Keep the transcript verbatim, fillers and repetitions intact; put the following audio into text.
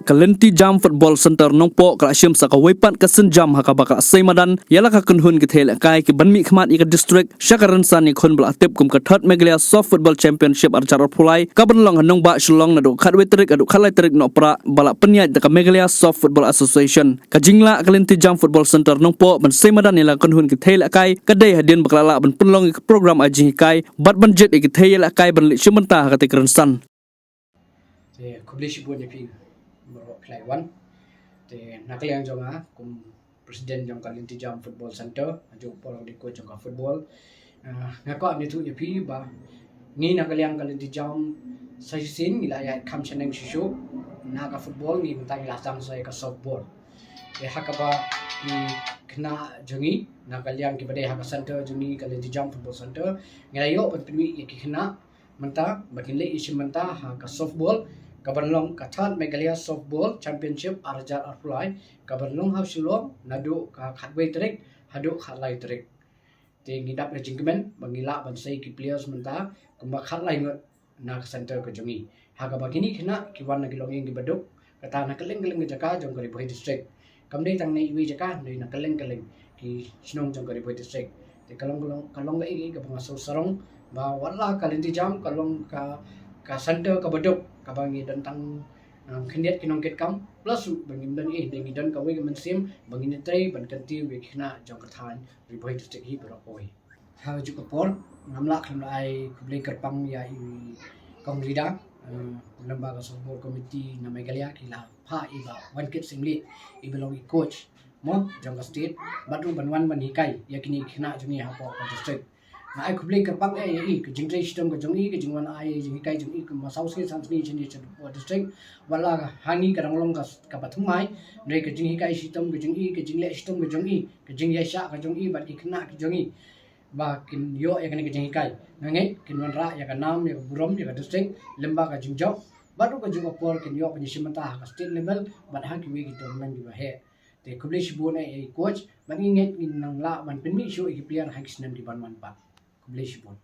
Ka Lynti Jam Football Centre Nongpoh ka la shim sa kawei pat ka sienjam ha kaba ka la sei madan ïa la ka kynhun ki theiñ lehkai ki ban mihkhmat ïa ka district sha ka rynsan ïakhun ba la tip kum ka Third Meghalaya Soft Football Championship ar hajar arphew lai ka ban long ha nongbah Shillong naduh khatwei tarik haduh khatlai tarik Nohprah ba la pynïaid da ka Meghalaya Soft Football Association. Ka jinglah ka Lynti Jam Football Centre Nongpoh ban sei madan ïa la ka kynhun ki theiñ lehkai ka dei hadien ba ka la lah ban pynlong ïa ka program ai jinghikai bad ban jied ïa ki theiñ lehkai ban leit shim bynta ha katei ka rynsan. Te khublei shibun ïa phi baroh phi la wan. Te na ka liang jong nga kum president jong ka Lynti Jam Football Centre, ha juh por dei coach jong ka football. Ah, nga kwah ban ïathuh ïa phi ba ngi na ka liang ka Lynti Jam sa shisien ngi la ïaid kham shaneng shisha na ka football, ngi mynta ngi la sdang sa ïa ka softball. Te ha kaba ki khynnah jong ngi na ka liang kiba dei ha ka centre jong ngi ka Lynti Jam Football Centre, ngi la ïoh ban pynmih ïa ki khynnah mynta ba kin leit ïashim bynta ha ka softball ka ban long ka Third Meghalaya Softball Championship ar hajar arphew lai ka ban long ha Shillong naduh ka khatwei tarik haduh khatlai tarik. Te ngi dap ïa ka jingkmen ba ngi lah ban sei ki players mynta kumba khatlai ngut na ka centre ka jong ngi. Ha kaba kine ki khynnah ki wan na ki longïing kiba duk, kata na kylleng kylleng ka jaka jong ka Ri Bhoi District. Kam dei tang na iwei jaka, dei na kylleng kylleng ki shnong jong ka Ri Bhoi District. Te ka long, ka long, ka long kaei kaei kaba nga sngewsarong ba wat la ka Lynti Jam ka long ka, ka centre kaba duk kaba ngi don tang, um, khyndiat ki nongkitkam, plus ruh ba ngim don ei, dei ngi don kawei ka mynsiem ba ngin ïatrei ban kyntiew ïa ki khynnah jong ka thaiñ Ri Bhoi District hi baroh kawei. Ha kajuh ka por ngam lah khlem da ai khublei kyrpang ïa i Kong Rida, eh, pynlong ba ka softball committee na Meghalaya ki la phah i Bah Wankit Syiemlieh i ba long i coach mo jong ka state, bad ruh ban wan ban hikai ïa kine ki khynnah jong ngi hapoh ka district. Nga ai khublei kyrpang eh ïa i, ka jingtrei shitom ka jong i, ka jingwan ai jinghikai jong i kumba saw sngi san sngi shane sha district. Wat la ha ngi ka dang long ka, kaba thymmai, hynrei ka jinghikai shitom ka jong i, ka jingleh shitom ka jong i, ka jingïaishah ka jong i bad ki khynnah ki jong i ba kin ïoh ïa kane ka jinghikai. Nga ngeit kin wanrah ïa ka nam, ïa ka burom, ïa ka district lyngba ka jingjop, bad ruh kajuh ka por kin ïoh ban ïashim bynta ha ka state level bad ha kiwei ki tournament kiba heh. Te khublei shibun eh ïa i coach, bad ngi ngeit ngin nang lah ban pynmih shuh ïa ki player ha ki snem ki ban wan pat. Khublei shibun.